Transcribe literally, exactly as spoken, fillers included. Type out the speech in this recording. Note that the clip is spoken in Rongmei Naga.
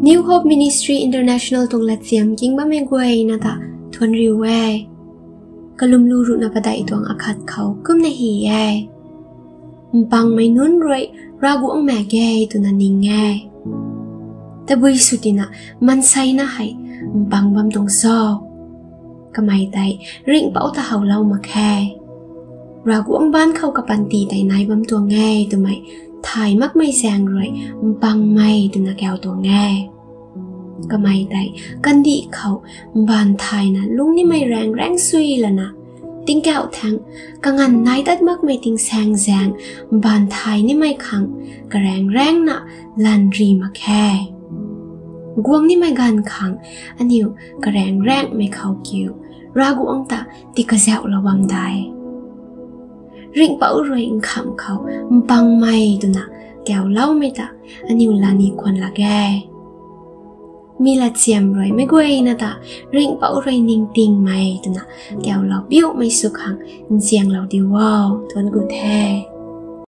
New Hope Ministry International tuang latchiam king bammei guayna ta thuanc riu e. Kalwmlu ruhna padeih tuang akhat khou kumna hy e: Mpangmei nunc rui Ravguangc maek e twna ning e. Tabui sw tina, manseina hei mpang bam tuang cho? Kamei tei ringhpouc ta howlou mak khe. Ravguangc baanc khou kapanty tei nai bam tuang e twmei thay makmei zaeng rui mpangmei twna kau tuang e. Kamei tei kandih khou mbaanv thayna lungc nimei raeng raeng sui lana, tingkauh thangc kanganv nai tat makmei tingsaeng zaeng mbaanv thay nimei khang karaeng raengna lanv ri mak khe. Guang nimei ganv khang aniu karaeng raengmei khou kiu Ravguangc ta tikazauhlou bam de? Ringhpouc rui nkhamh khou mpangmei twna kauloumei ta aniu lani khwan lak e. Mi latchiam rui meic guayna ta ringhpouc rui ningtingmei twna kaulou piumei sw khang nzianglou diu o. Thuanc ku the.